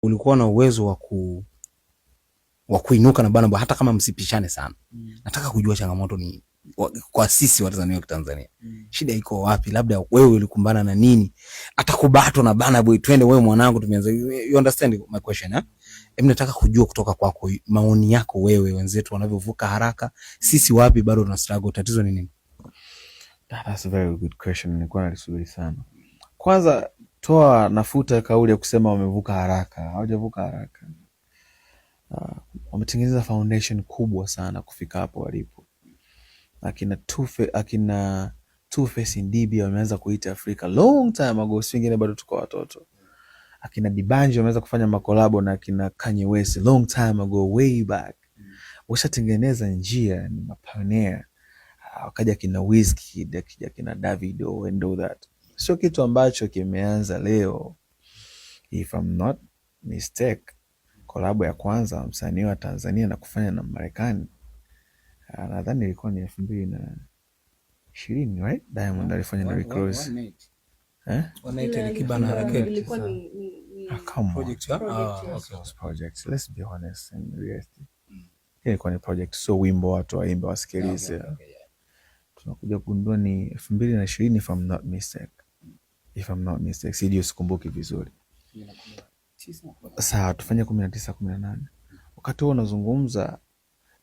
Ulikuwa na uwezo wa kuinuka na Burna Boy hata kama msipishane sana. Nataka kujua changamoto ni kwa sisi Watanzania wa Kitanzania. Shida iko wapi? Labda wewe ulikumbana na nini? Hata kubatwa na Burna Boy, twende wewe mwanangu, tumeanza. You understand my question, eh? Nataka kujua kutoka kwako maoni yako wewe, wenzetu wanavyovuka haraka, sisi wapi bado tuna struggle, tatizo ni nini? That's a very good question. Nilikuwa nalisubiri sana. Kwanza toa nafuta kauli ya kusema wamevuka haraka. Hawajavuka haraka. Wametengeneza foundation kubwa sana kufika hapo walipo. Akina 2Face Idibia wameanza kuita Afrika long time ago, si wengine bado tuko watoto. Akina D'banj wameanza kufanya makolabo na akina Kanye West long time ago, way back. Washatengeneza njia, ni mapioneer. Wakaja akina Wizkid, akija akina Davido and all that. Sio kitu ambacho kimeanza leo. If I'm not mistake, kolabo ya kwanza msanii wa Tanzania na kufanya na Marekani, nadhani ilikuwa ni 2020, right? Diamond alifanya na Rick Ross. Eh? Alikiba na Harakati. Ilikuwa ni Ah, come on. Project, ah? Project, Ah, yes. okay. Project. Let's be honest and realistic. Ilikuwa ni project, so wimbo watu waimbe wasikilize. Tunakuja kugundua ni 2020, if I'm not mistake. If I'm not mistake, sijui, sikumbuki vizuri. Sawa, tufanye 19, 18. Wakati huo unazungumza,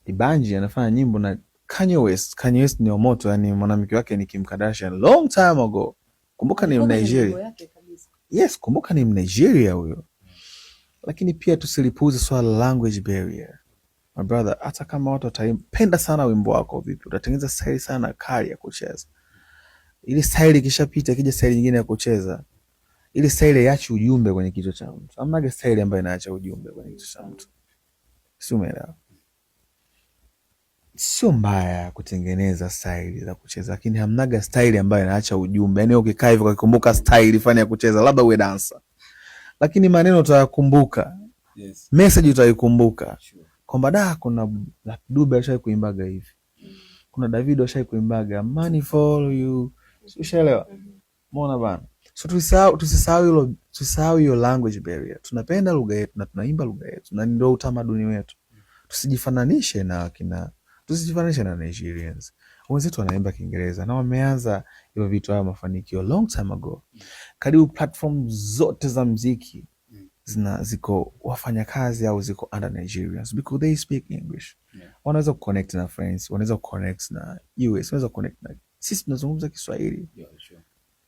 D'banj anafanya nyimbo na Kanye West. Kanye West ni wa moto, yani mwanamke wake ni Kim Kardashian long time ago. Kumbuka ni Alikuwa kwenye Nigeria. nyimbo yake kabisa. Yes, kumbuka ni Mnigeria huyo. Lakini pia tusilipuuze swala la language barrier. My brother, hata kama watu wataipenda sana wimbo wako vipi, utatengeneza style sana kali ya kucheza. Ile style ikishapita, ikija style nyingine ya kucheza, ile style haiachi ujumbe kwenye kichwa cha mtu. Hamnaga style ambayo inaacha ujumbe kwenye kichwa cha mtu. Si umeelewa? Sio mbaya kutengeneza style za kucheza, lakini hamnaga style ambayo inaacha ujumbe. Yani ukikaa hivyo ukikumbuka style fulani ya kucheza, labda uwe dansa, lakini maneno utayakumbuka, message utaikumbuka kwamba da kuna Lucky Dube alishai kuimbaga hivi, kuna Davido alishai kuimbaga money follow you, si ushaelewa? Umeona bana? So tusisahau hilo, tusisahau hiyo language barrier. Tunapenda lugha yetu na tunaimba lugha yetu na ndio utamaduni wetu. Tusijifananishe na Nigerians. Wenzetu wanaimba Kiingereza na wameanza hivyo vitu, hayo mafanikio long time ago. Karibu platform zote za mziki ziko wafanyakazi au ziko under Nigerians because they speak English. Wanaweza kuconnect na friends, wanaweza kuconnect na US, wanaweza kuconnect na sisi tunazungumza Kiswahili.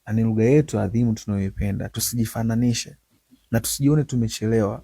Na ni lugha yetu adhimu tunayoipenda. Tusijifananishe na tusijione tumechelewa.